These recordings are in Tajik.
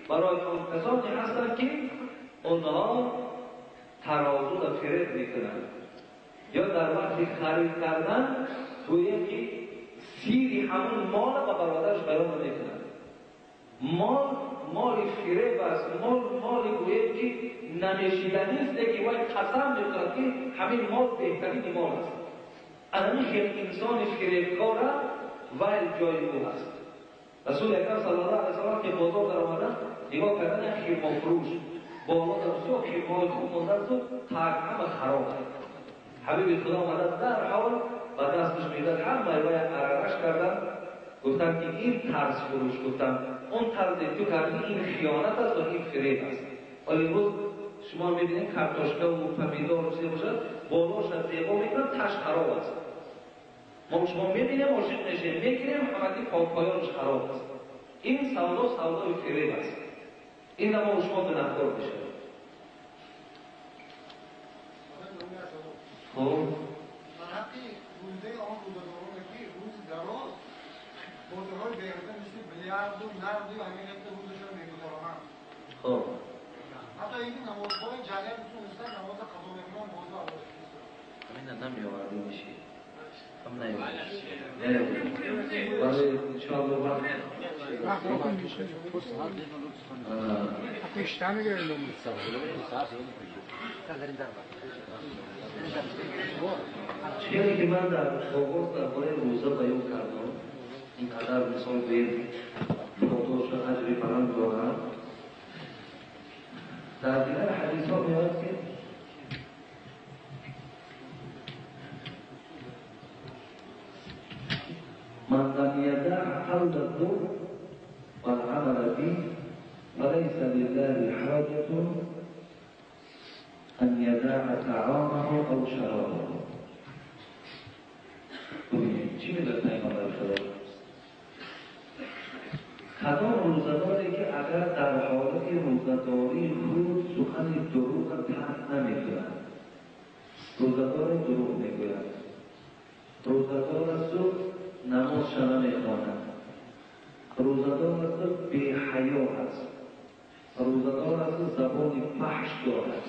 барои он касоне ҳастанд ки онҳо тарозуро фиреб мекунанд ё дар вақти харид кардан гӯянд ки сири ҳамон молро ба бародараш баён намекунанд. Мол моли фиреб аст, мол моли гӯянд ки намешиданист, ки вай қасам мехӯрад ки ҳамин мол беҳтарини мол аст. Ҳамин хел инсони фиребкора вай ҷои ӯ ҳаст. Расули акрам саллаллоҳу алайҳи васаллам ки бозор даромаданд, нигоҳ кардан як хирмофурӯш боло дар бисёр хирмоҳои хуб мондааст-у тарк ҳама хароб. Ҳабиби Худо омада дар ҳол ба дасташ медад, ҳамаи вай арараш карданд, гуфтанд ки ин тарз фурӯш, гуфтанд он тарзе ту кардӣ ин хиёнат аст ва ин фиреб аст. Ҳоло имрӯз шумо мебинед картошка ва помидор чизе бошад, болоша зебо мекунад, таш хароб аст. Мо шумо мебинем, ошиқ мешавем, мегирем, ҳамагӣ поёнаш хароб аст. Ин савдо савдои фиреб аст. Ин мо шумо гунаҳкор мешавем. Хуб, дар ҳаққи рӯзаи он рӯзадороне ки рӯзи дароз бозиҳои беҳуда мисли билярду нарду ҳамин гапта рӯзашон мегузаронанд. Хуб, ҳатто ин намозҳои ҷамъият митонистанд намоза қазо мекунанд, бозиро адо ҳамина намеовардем меши. Ҳам наёвардем. Барои иншоалло вақт чизе ки ман дар оғоз дар бораи рӯза баён кардам, ин қадар мисол гӯем подошу аҷри баланд дорад. Дар дигар ҳадисҳо меояд ки من لم يدع قول الزور والعمل به فليس لله حاجة أن يدع طعامه أو شرابه. ببینید چی میگه پیامبر خدا؟ کدام روزه‌داری که اگر در حالت روزه‌داری خود سخن دروغ ترک نمی‌کند، روزه‌دار دروغ می‌گوید، روزه‌دار است و نمازش نمی‌خواند، روزه‌دار است و بی‌حیا است، روزه‌دار است و زبان فحش دارد.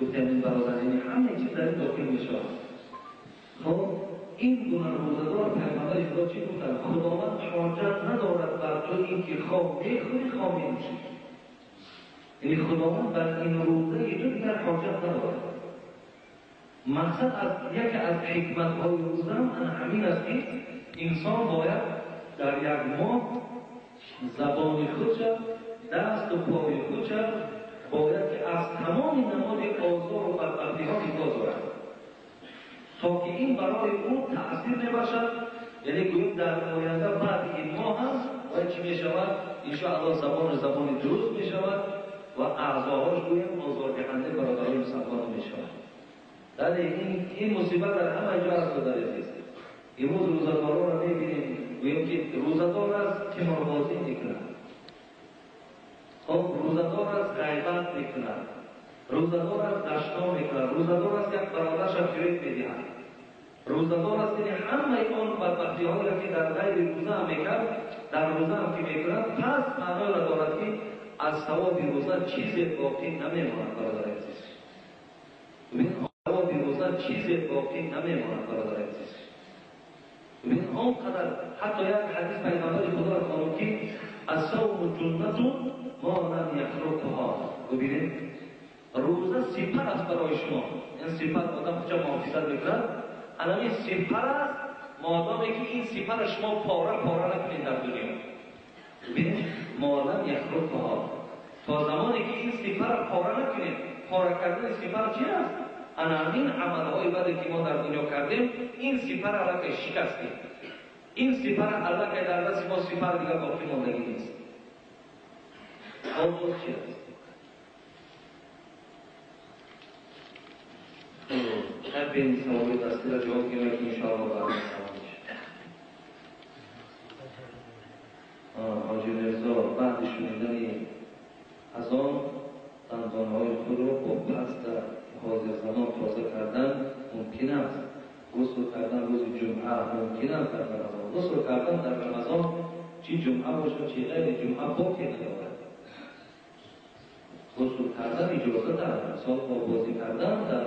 گفتم این برادر، یعنی همه چیز در این داخل می‌شود. خب این گونه روزه‌دار پیامبر خدا چی گفتند؟ خداوند حاجت ندارد بر تو اینکه خواه می‌خوری خواه می‌نوشی. یعنی خداوند بر این روزه تو دیگر حاجت ندارد. مقصد از یکی از حکمت‌های روزه هم همین است که انسان باید در یک ماه زبان خودش، دست و پای خودش باید که از تمام نماد آزار و بدبختی‌ها نگاه دارد تا که این برای او تأثیر نباشد. یعنی گوییم در آینده بعد این ماه هم باید چی میشود؟ انشاءالله زبان درست میشود و اعضاهاش گوییم آزاردهنده برادرای مسلمان میشود. بله، این مصیبت در همه جا است در عزیز. امروز روزه‌داران را میبینیم، گوییم که روزه‌دار است قماربازی میکند، خب روزه‌دار است غیبت میکند، روزه‌دار است دشنام میکند، روزه‌دار است یک برادرش را فریب میدهد، روزه‌دار است که همه آن بدبختی‌ها را که در غیر روزه هم میکرد در روزه هم که میکند، پس معنای را دارد که از ثواب روزه چیزی باقی نمیماند. برادر عزیز، ببین ثواب روزه چیزی باقی نمیماند. برادر عزیز، ببین آنقدر حتی یک حدیث پیامبر خدا را فرمود که الصوم جنة ما لم یخرقها. ببینید روزه سپر است برای شما. این سپر آدم کجا محافظت میکند؟ الان این سپر است مادامی که این سپر شما پاره پاره نکنید در دنیا. ببینید ما لم یخرقها، تا زمانی که این سپر پاره نکنید. پاره کردن سپر چی است؟ الان این عملهای بدی که ما در دنیا کردیم، این سپر الکی شکستیم، این سپر الکی در دست ما سپر دیگر باقی ماندگی نیست. آن چی است؟ این سوال دستی را جواب کنیم که انشاءالله بعد سوال میشه. حاجی مرزا بعد شنیدن از آن دندانهای خود را با پست حاضر زمان تازه کردن ممکن است. غسل کردن روز جمعه ممکن است در رمضان. غسل کردن در رمضان چی جمعه باشد چی غیر جمعه باکی ندارد. иҷозат аст. Мисол оббозӣ кардан дар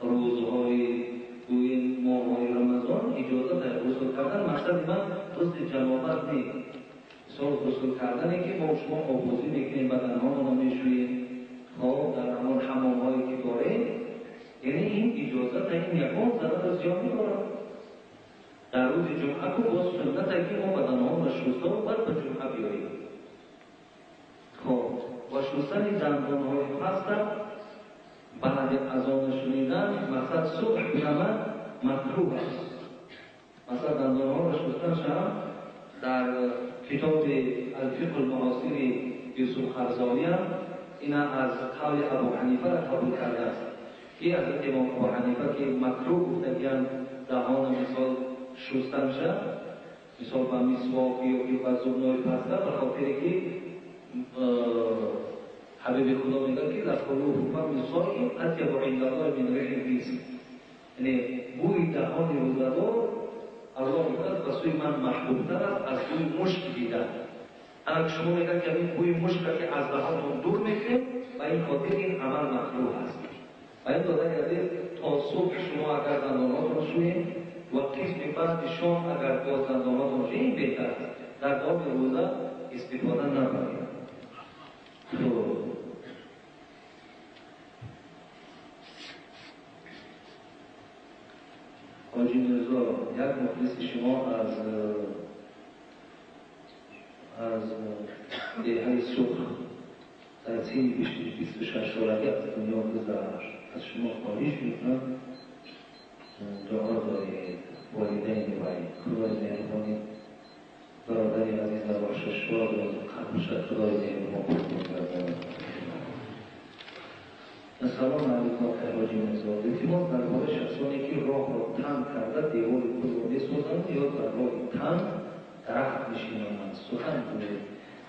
рӯзҳои гӯем моҳҳои Рамазон иҷозат аст. Ғусл кардан мақсади ман ғусли ҷанобат нест. Мисол ғусл кардане ки мо шумо оббозӣ мекунем, баданҳоро мешӯем, хоб дар ҳамон ҳамомҳое ки дорем, яъне ин иҷозат аст, ин ягон зарару зиён надорад. Дар рӯзи ҷумъа ку боз суннат аст ки мо баданҳоро шуста баъд ба ҷумъа биёем. Хоб ва шустани дандонҳои паста баъди азон шунидан мақсад субҳ бидамад макруҳ аст. Масалан дандонҳоро шустан шам дар китоби Алфиқҳ алмуосири Юсуф Қарзовӣ ҳам ина аз қавли Абу Ҳанифа қабул кардааст ки ҳазрати имом Абу Ҳанифа ки макруҳ гуфтагианд даҳона мисол шустан ша, мисол ба мисвок ё ки ба зубнои паста, ба хотире ки ҳабиби Худо мегӯяд ки лахулуфу фами соим атябу индаллоҳи мин рихил миск, яъне бӯи даҳони рӯзадор Аллоҳ мегӯяд ба сӯи ман маҳбубтар аст аз бӯи мушк дида. Ана шумо мегӯяд ки ҳамин бӯи мушкро ки аз даҳонтон дур мекунем, ба ин хотир ин амал макруҳ аст. Ба ин додари азиз, то субҳ шумо агар дандонҳотон шӯед ва қисми баъди шом агар боз дандонҳотон шӯед, ин беҳтар аст. Дар давоми рӯза истифода набаред. Ҳоҷи Мирзо, як мухлиси шумо аз деҳаи Сурх дар синни 26 солагӣ аз дунё гузашт. Аз шумо хоҳиш мекунам дуо доред волидайни вай. Худои меҳрубонӣ бародари азиз бошад, шод ва қабул шад. Худои меҳрубон қабул гардонад. Ассалому алайкум ҳоҷи Мирзо. Илтимос дар бораи шахсоне ки роҳро танг карда девори худро месозанд ё дар роҳи танг дарахт мешинонанд сухан гӯед.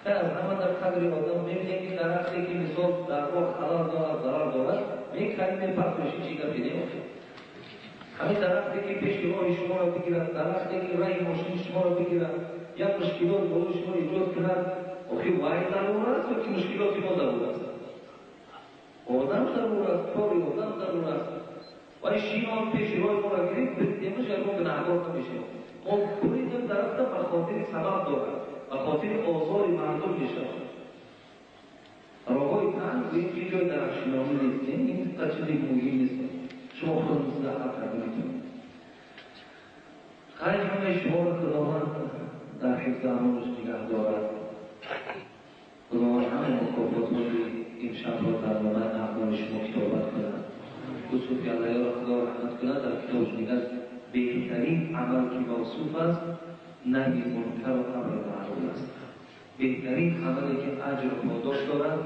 Аз ҳама дар қадри одам мебинем ки дарахте ки мисол дар роҳ халал дорад, зарар дорад, мекарем, мепартоем, чӣ гапе неохед. Ҳамин дарахте ки пеши роҳи шуморо бигирад, дарахте ки раҳи мошини шуморо бигирад, як мушкилот барои шумо эҷод кунад, охи вай зарур аст ё ки мушкилоти мо зарур аст? Одам зарур аст, кори одам зарур аст. Вале шинон пеши роҳи моро гирифт, биридемаш, ягон гунаҳкор намешавем. Мо буридем дарахта ба хотири сабаб дорад, ба хотири озори мардум мешавад. Роҳҳои танг гӯем ки ҷои дарахтшинонӣ нест, ин чизи муҳим нест. Шумо худатон заҳмат карда метавонед. Хайр, ҳамаи шуморо Худованд дар ҳифзи амонаш нигаҳ дорад. Худованд ҳамаи мукофотҳои ин шабро дар номаи аъмоли шумо китобат кунад. Юсуфи Аллоҳро Худо раҳмат кунад, дар китобаш мегӯяд беҳтарин амал ки мавсуф аст наҳи мункар ва амри маъруф аст. Беҳтарин амале ки аҷру подош дорад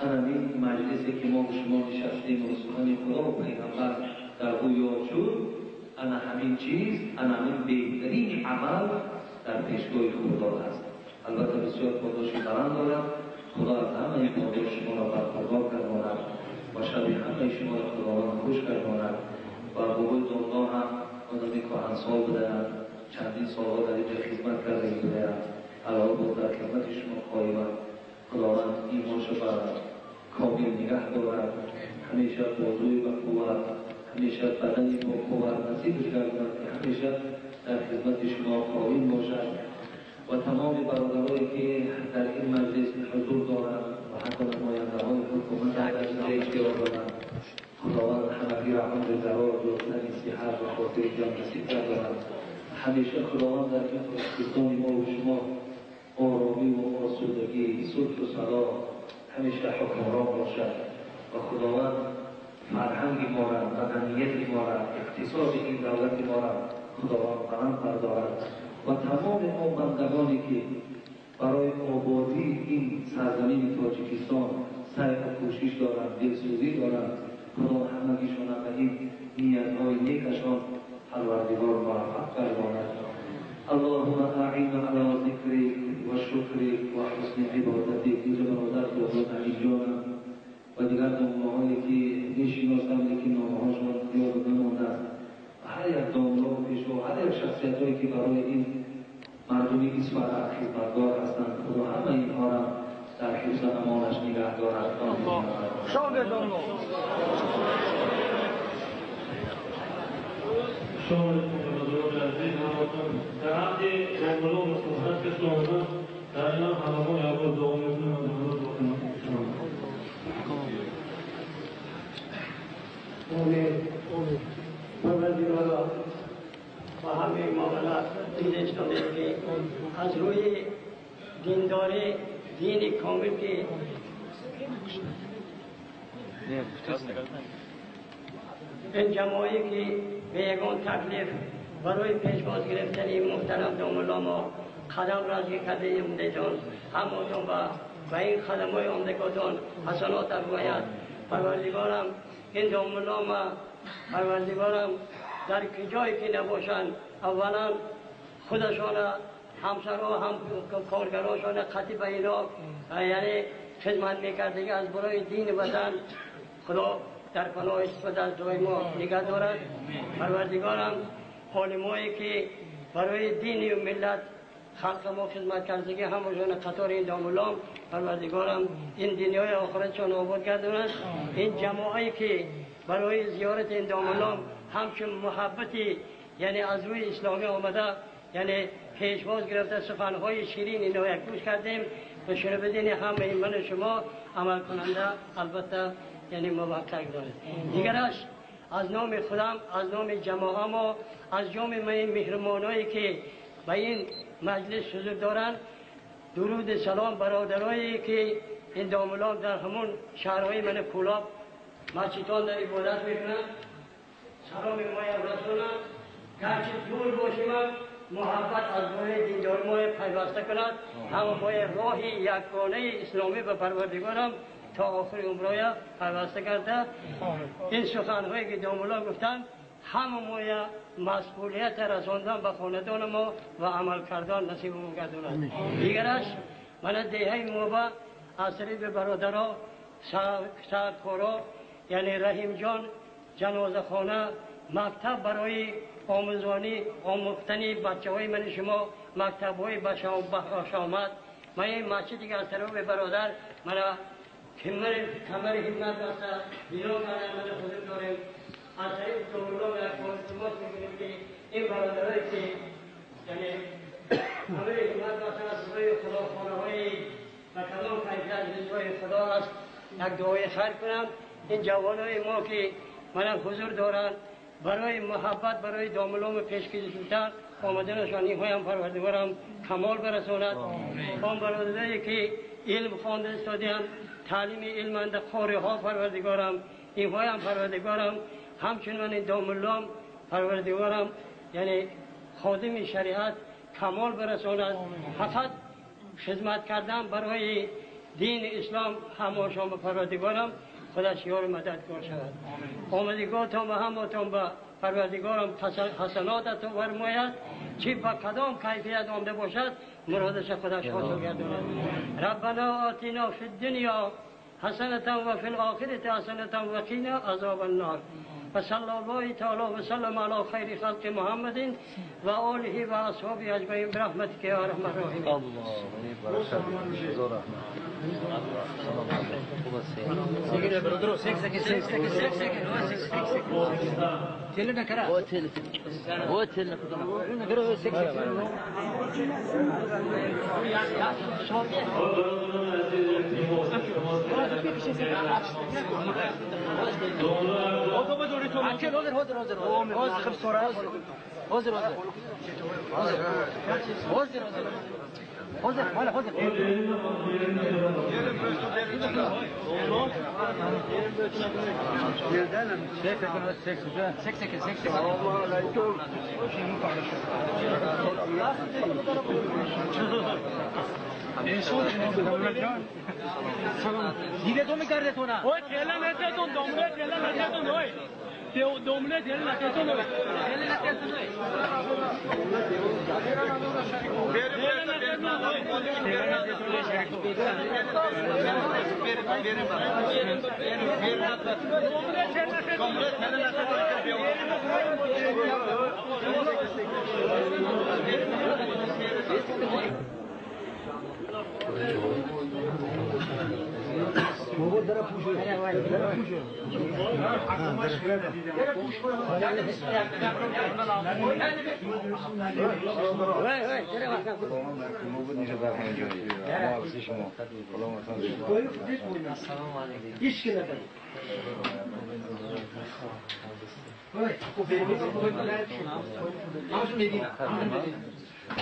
ҳамин маҷлисе ки мо шумо нишастем ва сухани Худо ва Пайғамбар дар ӯ ёд шуд, ана ҳамин чиз, ана ҳамин беҳтарин амал дар пешгоҳи Худо аст. Албатта бисёр подоши баланд дорад. Худо аз ҳамаи подош шуморо бархӯрдор гардонад ва шаби ҳамаи шуморо Худованд хуш гардонад. Ва бобои домло ҳам одами кӯҳансол будаанд, чандин солҳо дар инҷо хизмат карда будаанд. Аллоҳ боз дар хизмати шумо қоиманд. Худованд имоншо ба комил нигаҳ дорад, ҳамеша бозуи ба қувват, ҳамеша бадани бо қувват насибаш гардонад ки ҳамеша дар хизмати шумо қоим бошад. Ва тамоми бародарое ки дар ин маҷлис ҳузур доранд ва ҳатто намояндаҳои ҳукумат дар инҷо иштирок доранд, Худованд ҳамагиро умри дароз ва тани сиҳат ва хотири ҷон насиб гардонад. Ҳамеша Худованд дар ин Тоҷикистони мо ва шумо оромӣ ва осудагӣ, сулҳу салом ҳамеша ҳукмрон бошад ва Худованд фарҳанги моро, маданияти моро, иқтисоди ин давлати моро Худованд баланд бардорад ва тамоми он бандагоне ки барои ободии ин сарзамини Тоҷикистон саъю кӯшиш доранд, дилсӯзӣ доранд, Худо ҳамагишонро ба ин ниятҳои некашон Парвардигор муваффақ гардонад. اللهم أعنا على ذكرك وشكرك وحسن عبادتك. اینجا برادر دوست علی جانم و دیگر داملاهایی که میشناسم لیکن نامهاشون یاد نمانده است. هر یک داملا و پیشوا، هر یک شخصیت‌هایی که برای این مردمی اسفره خدمتگار هستند، خدا همه اینها را در حفظ امانش نگه دارد. در عهد داملا مصلحت که سوانه در این همه یابا دوم آمین. پروردگارا با همه معاملات دیده شده که از روی دینداری دین کامل که این جماعی که به یگان تکلیف برای پیشواز گرفتن این محترم داملا ما قدم رازی کرده امدهتان هماتون و این قدم های آمدگاتان حسنات افزاید. پروردگارم این داملا ما پروردگارم در جایی که نباشند اولا خودشان همسرها هم کارگراشان قطعی به اینا یعنی خدمت میکرده از برای دین وطن خدا در پناه استفاده از دعای ما نگه دارد. پروردگارم عالمایی که برای دین و ملت خلق ما خدمت کردگی همشون قطار این دامولام پروردگارم این دنیای آخرتشان آباد گرداند. این جماعی که برای زیارت این دامولام همچون محبتی یعنی از روی اسلامی آمده یعنی پیشواز گرفته سخنهای شیرین اینا یک گوش کردیم و شنودین همه من شما عمل کننده البته یعنی موفق دارد. دیگرش از نام خودم از نام جماعه ما از جامعه مهرمانایی که به این مجلس حضور دارند درود سلام برادرایی که این دامولان در همون شهرهای من کولاب مسجدان در عبادت میکنند سلام ما رسولند. گرچه دور باشیم محبت از راه دیندار ما پیوسته کند هم ما راه یکانه اسلامی به پروردگارم تا آخر عمرای پیوسته کرده. این سخنهایی که دامولا گفتند همه ما مسئولیت رساندن به خاندان ما و عمل کردن نصیب ما گرداند. دیگرش من دهه ما با از طریق برادرها سرکارا یعنی رحیم جان جنازه خانه مکتب برای آموزانی آموختن بچه های من شما مکتب های بشامت من این مسجدی که از طرف برادر من کمر همت بسته بیرون کردن من حضور داریم از طریق دولت و التماس میکنیم که این برادرهایی که یعنی کمر همت بسته از روی خدا خانه های و کدام کیفیت رضای خدا است یک دعای خیر کنم. این جوانای ما که من حضور دارند برای محبت برای داملوم پیشگیری شدن آمدنشان اینهایم پروردگارم کمال برساند. آن برادرایی که علم خوانده استادیان تعلیم علم اند قاری ها پروردگارم اینهایم پروردگارم همچنان این داملوم پروردگارم یعنی خادم شریعت کمال برساند. فقط خدمت کردن برای دین اسلام هماشان به پروردگارم خودش یار مددگار شود. آمدگاهتان و هماتان به پروردگارم حسنات تو فرماید چی با کدام کیفیت آمده باشد مرادش خودش حاصل گرداند. ربنا آتینا فی الدنیا حسنة و فی الآخرة حسنة و قنا عذاب النار. و صلی الله تعالی و سلم علی خیر خلق محمد و آله و اصحابه اجمعین برحمتک یا ارحم الراحمین.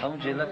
همون جلت.